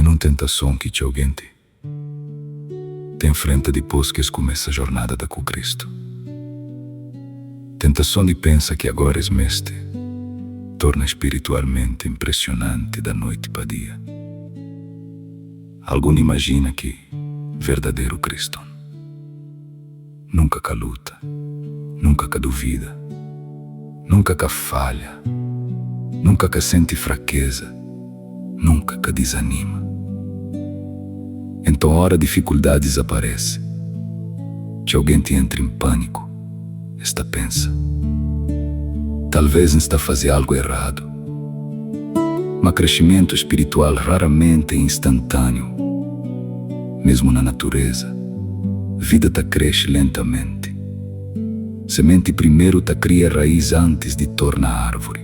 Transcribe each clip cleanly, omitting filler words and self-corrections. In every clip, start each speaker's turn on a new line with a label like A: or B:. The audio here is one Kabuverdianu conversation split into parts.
A: Ten un tentason ki txeu genti ta infrenta dipôs ki es kumesa jornada da ku Kristu. Tentason di pensa ki agora es meste torna spiritualmenti inpresionanti da noiti pa dia. Algun imajina ki verdaderu kriston nunka ka luta, nunka ka duvida, nunka ka falha, nunka ka senti frakeza, nunka ka dizanima. Enton ora difikuldadis aparese, txeu genti entra en pâniku, es ta pensa, Talvês N sta faze algu eradu. Ma kresimentu spiritual raramenti é instantâniu. Mesmu na natureza, vida ta krese lentamenti. Sementi primeru ta kria raís antis di torna árvori.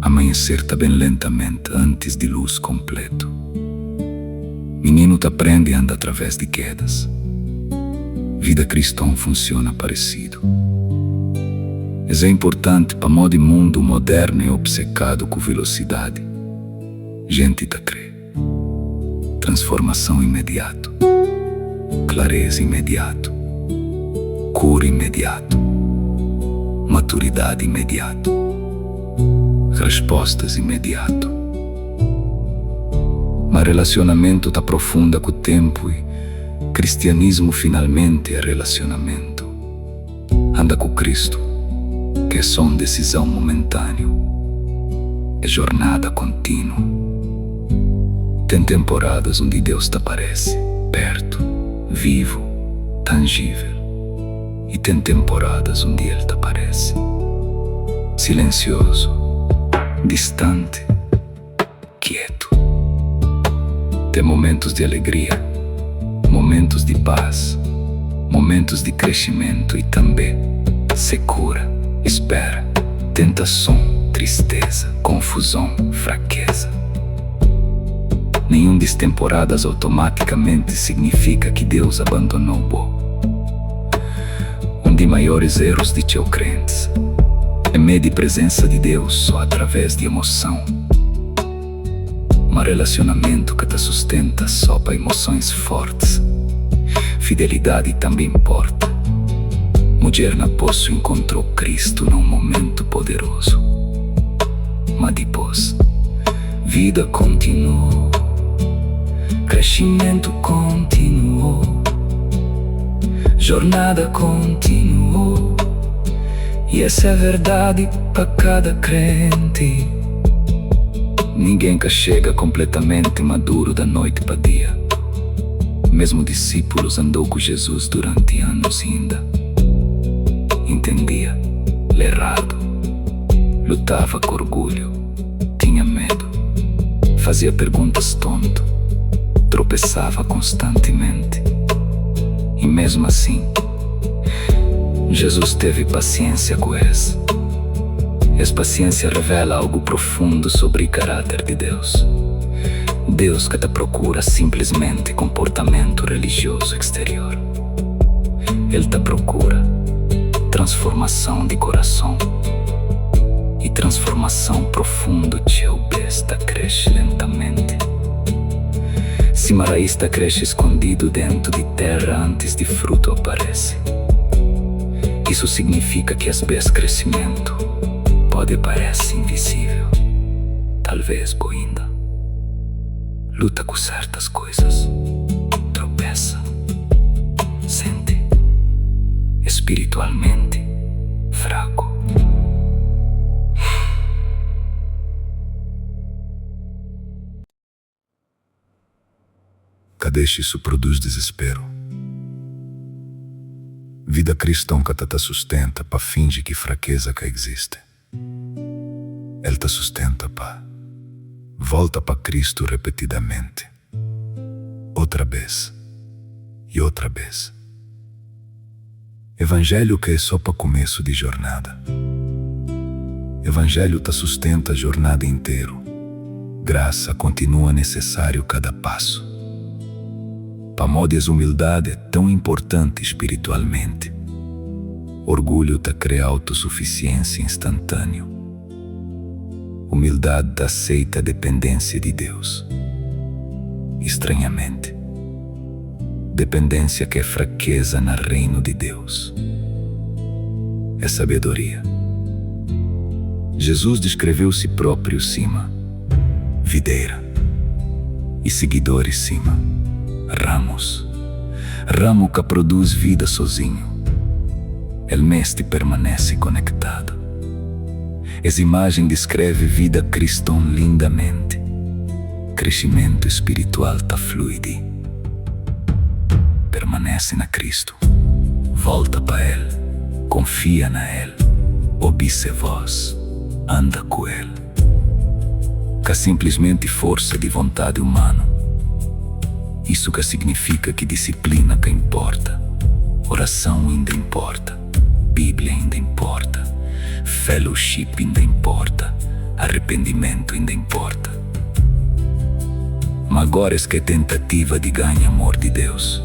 A: Amanheser ta ben lentamenti antis di lus konpletu. Mininu ta prende anda através di kedas. Vida kriston funsiona paresidu. Es é inportanti pamodi mundu modernu é obsekadu ku velosidadi. Jenti ta krê transformason imediatu, klareza imediatu, kura imediatu, maturidadi imediatu, respostas imediatu. Ma relasionamentu ta aprofunda ku ténpu i kristianismu finalmenti é relasionamentu. Anda ku Kristu ka é sô un desizon mumentániu, é jornada kontínuu. Ten tenporadas undi Deus ta parese pértu, vivu, tanjível, i ten tenporadas undi El ta parese silensiozu, distanti, kietu. Ten momentus di alegria, momentus di pas, momentus di kresimentu i tanbê sekura, spera, tentason, tristeza, konfuzon, frakeza. Nenhun di es tenporadas automátikamenti signifika ki Deus abandonou-bo. Un di maioris erus di txeu krentis é medi prezensa di Deus só através di emoson. Ma relasionamentu ka ta sustenta só pa emosons fortis. Fidelidadi tanbê inporta. Mudjer na posu inkontrou Kristu na un momentu poderozu. Ma dipôs, vida kontinuou, kresimentu kontinuou, jornada kontinuou. I es é verdadi pa kada krenti. Ningen ka xega konpletamenti maduru da noiti pa dia. Mesmu disipulus andou ku Jezus duranti anus inda intendia leradu, lutava ku orgulhu, tinha medu, fazia perguntas tontu, tropesava konstantimenti. I mesmu asin, Jezus tevi pasiénsia ku es. Es pasiénsia revela algu profundu sobri karáter di Deus. Deus ka ta prokura sinplismenti konportamentu relijiozu eksterior. El ta prokura transformason di korason. I transformason profundu txeu bês ta krese lentamenti, sima raís ta krese skondidu déntu di téra antis di frutu aparese. Isu signifika ki asbês kresimentu pode parese invisível. Talvês bo inda luta ku sertas koizas, tropesa, senti espiritualmenti fraku.
B: Ka dexa isu produz dizisperu. Vida kriston ka ta ta sustenta pa finji ki frakeza ka existe. El ta sustenta pa volta pa Kristu repetidamenti, otra bes i otra bes. Evanjelhu ka é só pa kumesu di jornada. Evanjelhu ta sustenta jornada interu. Grasa kontinua nesesáriu kada pasu. Pamodi es umildadi é tãu inportanti spiritualmenti? Orgulhu ta krê autosufisiénsia instantâniu. Umildadi ta aseita dependénsia di Deus. I stranhamenti, dependénsia ka é frakéza na Reinu di Deus. É sabedoria. Jezus deskreveu si própriu sima videira i sigidoris sima ramus. Ramu ka produz vida sozinhu, el meste permanese konektadu. Es imajen diskreve vida kriston lindamenti. Kresimentu spiritual ta flui di permanese na Kristu, volta pa El, konfia na El, obi Se vós, anda ku El. Ka sinplismenti forsa di vontadi umanu. Isu ka signifika ki disiplina ka inporta. Orason inda inporta. Bíblia inda inporta. Fellowship inda inporta. Arrependimentu inda inporta. Ma agora es ka é tentativa di ganha amor di Deus.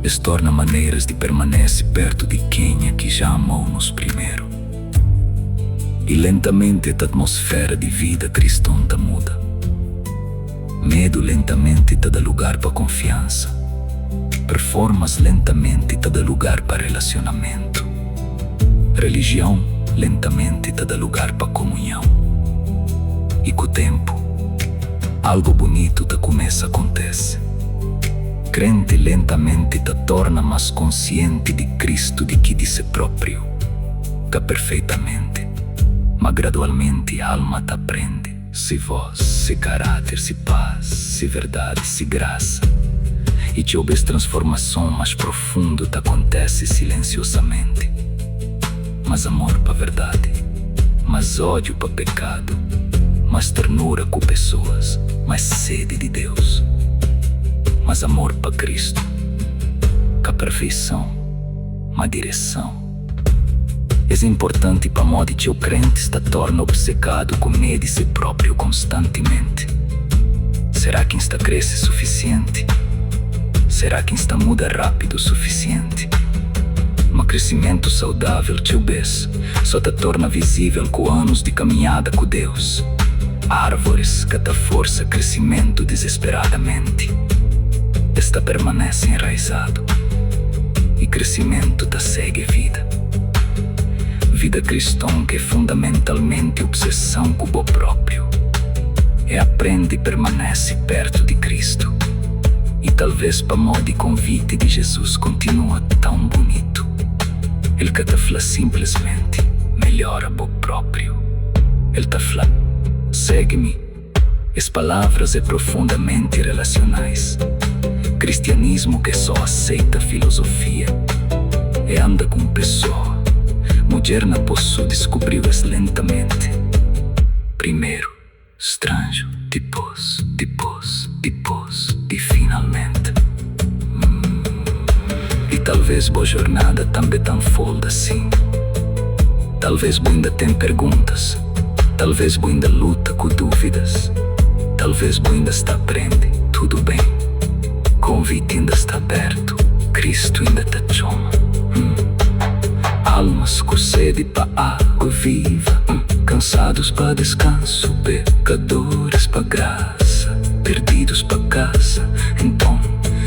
B: Es torna maneiras di permanese pertu di kenha ki já amou-nos primeru. I lentamenti et atmosfera di vida kriston ta muda. Medu lentamenti ta da lugar pa konfiansa. Performas lentamenti ta da lugar pa relasionamentu. Relijion lentamenti ta da lugar pa komunhon. I ku ténpu, algu bunitu ta kumesa kontese. Krenti lentamenti ta torna más konsienti di Kristu di ki di se própriu. Ka perfeitamenti, ma gradualmenti alma ta prende Se vós, Se karáter, Se pas, Se verdadi, Se grasa. I txeu bês transformason más profundu ta kontese silensiosamenti. Más amor pa verdadi, más ódiu pa pekadu, más ternura ku pesoas, más sedi di Deus, más amor pa Kristu. Ka perfeison, má direson. Es é inportanti pamodi txeu krentis ta torna obsekadu ku medi se própriu konstantimenti. Será ki N sta krese sufisienti? Será ki N sta muda rápidu sufisienti? Ma kresimentu saudável txeu bês sô ta torna vizível ku anus di kaminhada ku Deus. Árvoris ka ta forsa kresimentu dizesperadamenti, es ta permanese enraizadu, i kresimentu ta segi vida. Vida kriston ka é fundamentalmenti obseson ku bo própriu, é aprende permanese pertu di Kristu. I talvês pamodi konviti di Jezus kontinua tãu bunitu, el ka ta fla sinplismenti, Melhora bo própriu. El ta fla, Segi-mi. Es palavras é profundamenti relasionais. Kristianismu ka é só aseita filozofia, é anda ku un pesoa. Mudjer na posu diskubriu es lentamenti. Primeru, stranju, dipôs, dipôs, dipôs i finalmenti. I talvês bo jornada tanbê ta nfolda asin. Talvês bu inda ten perguntas. Talvês bu inda luta ku dúvidas. Talvês bu inda sta prende. Tudu ben. Konviti inda sta abertu. Kristu inda ta txoma. Almas ku sedi pa água viva, kansadus pa deskansu, pekadoris pa grasa, perdidus pa kasa. Enton,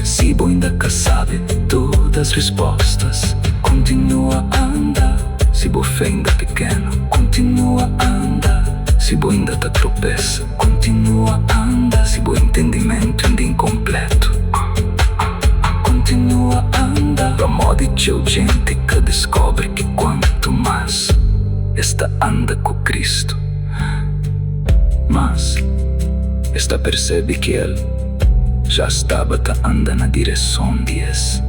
B: si bo inda ka sabe todas rispostas, kontinua anda. Si bo fé inda pikenu, kontinua anda. Si bo inda ta tropesa, kontinua anda. Si bo intendimentu inda inkonpletu, kontinua anda. Pamodi txeu jenti ka diskobri ki kuantu más es ta anda ku Kristu, más es ta persebe ki el já staba ta anda na direson di es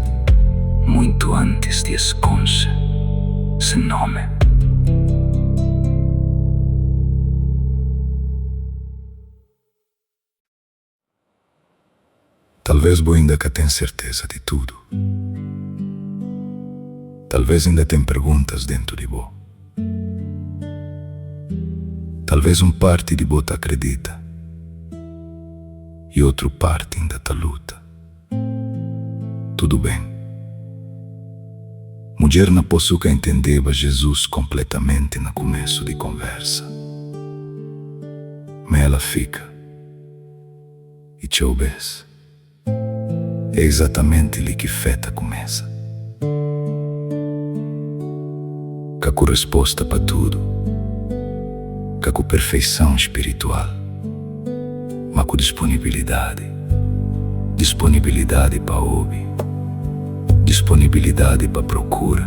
B: muitu antis di es konxe se nómi. Talvês bo inda ka ten serteza di tudu. Talvês inda ten perguntas déntu di bo. Talvês un párti di bo ta akredita i otru párti inda ta luta. Tudu ben. Mudjer na posu ka intendeba Jezus konpletamenti na kumesu di konversa. Ma ela fika. I txeu bês. É exatamente li ki fé ta kumesa. Ka ku resposta pa tudu, ka ku perfeison spiritual, ma ku disponibilidadi. Disponibilidadi pa obi, disponibilidadi pa prokura,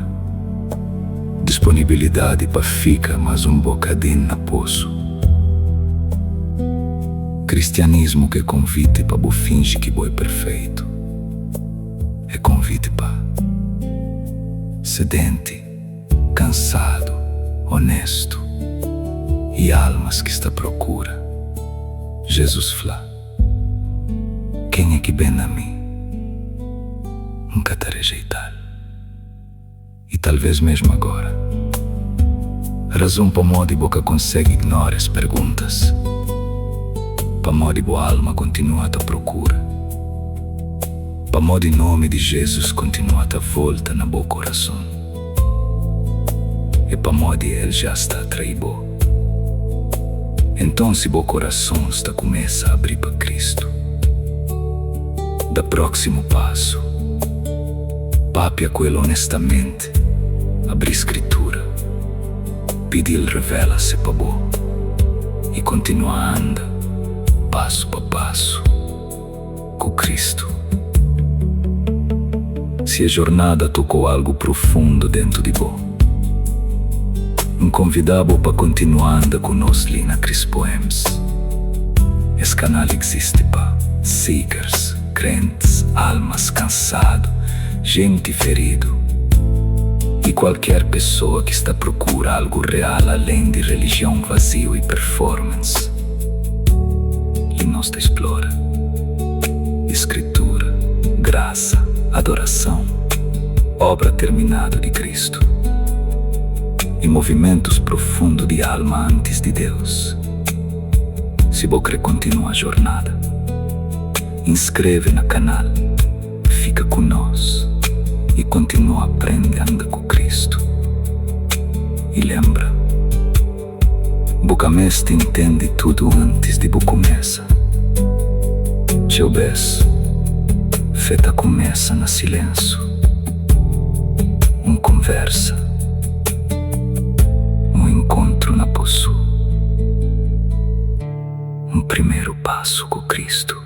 B: disponibilidadi pa fika mas un bokadin na posu. Kristianismu ka é konviti pa bu finji ki bo é perfeitu. É konviti pa sedenti, kansadu, onestu i almas ki sta prokura. Jezus fla, Kenha ki ben na mi, N ka ta rejeital. I talvês mesmu agora. Razon pamodi bo ka konsegi ignora es perguntas, pamodi bo alma kontinua ta prokura, pamodi nomi di Jezus kontinua ta volta na bo korason, é pamodi El ja sta atrai bo. Enton si bo korason sta kumesa abri pa Kristu, da próksimu pasu. Papia ku el onestamenti, abri Skritura, pidi-l revela-se pa bo i kontinua anda pasu pa pasu ku Kristu. Si es jornada tokou algu profundu dentu di bo, N konvida-bo pa kontinua anda ku nos li na Crispoems. Es kanal izisti pa seekers, krentis, almas kansadu, jenti feridu i kualker pesoa ki sta prokura algu real alén di relijion vaziu i performance. Li nos ta explora Skritura, grasa, adorason, obra terminadu di Kristu i movimentus profundu di alma antis di Deus. Si bo kre kontinua jornada, inskreve na kanal, fika ku nos i kontinua aprende anda ku Kristu. I lenbra, bu ka meste intende tudu antis di bu kumesa. Txeu bês, fé ta kumesa na silénsu, un konversa, un enkontru na posu, un primeru pasu ku Kristu.